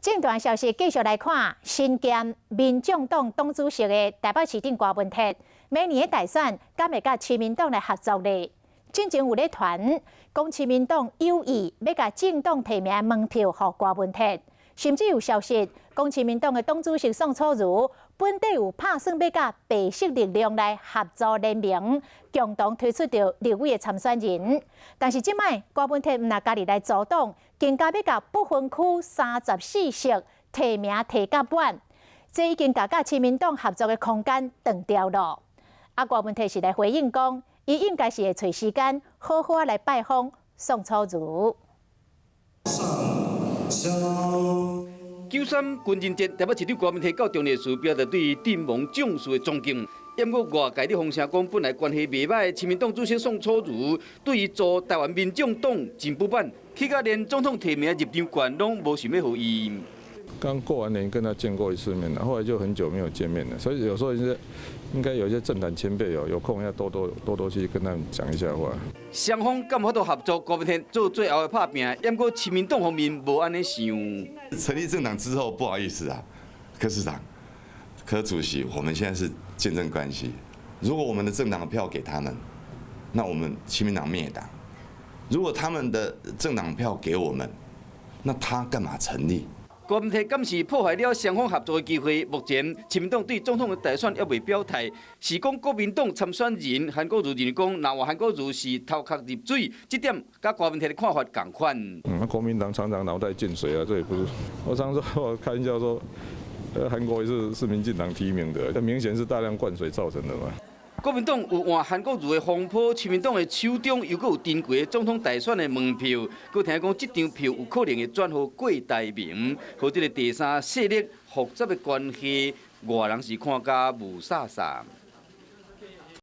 政壇消息繼續來看，身兼民眾黨黨主席的台北市長柯文哲，明年的大選敢會佮親民黨來合作咧？進前有咧傳，講親民黨有意欲共政黨提名門票予柯文哲，甚至有消息講親民黨的黨主席宋楚瑜本底有拍算欲佮白色力量來合作聯盟，共同推出著立委的參選人。但是這擺柯文哲毋但家己來組黨，更加欲共不分區34席提名提甲滿，這已經共佮親民黨合作的空間斷掉了。啊，柯文哲是來回應講，伊應該是會揣時間好好來拜訪宋楚瑜。93軍人節，台北市長柯文哲到中壢市表達對陣亡將士的尊敬。毋過外界咧風聲講，本來關係袂䆀的親民黨主席宋楚瑜，對伊組台灣民眾黨真不滿，氣甲連總統提名入場券攏無想欲予伊。剛過完年跟他見過一次面，後來就很久沒有見面了，所以有時候應該有些政壇前輩有空要多多多多去跟他們講一下話。雙方敢有法度合作，柯文哲做最後的拍拚，毋過親民黨方面無按呢想。成立政黨之後，不好意思啊，柯市長、柯主席，我們現在是競爭關係。如果我們的政黨票給他們，那我們親民黨滅黨；如果他們的政黨票給我們，那他幹嘛成立？柯文哲敢是破壞了雙方合作的機會。目前，親民黨對總統的大選猶未表態，是講國民黨參選人韓國瑜認為講，若換韓國瑜是頭殼入水，這點佮柯文哲的看法仝款。嗯，國民黨常常腦袋進水啊，這也不是。我常說，我開玩笑說，韓國瑜是民進黨提名的，這明顯是大量灌水造成的嘛。國民黨有換韓國瑜的風波，親民黨的手中又閣有珍貴的總統大選的門票，閣聽講這張票有可能會轉予郭台銘，予這个第三勢力複雜的關係，外人是看甲霧煞煞。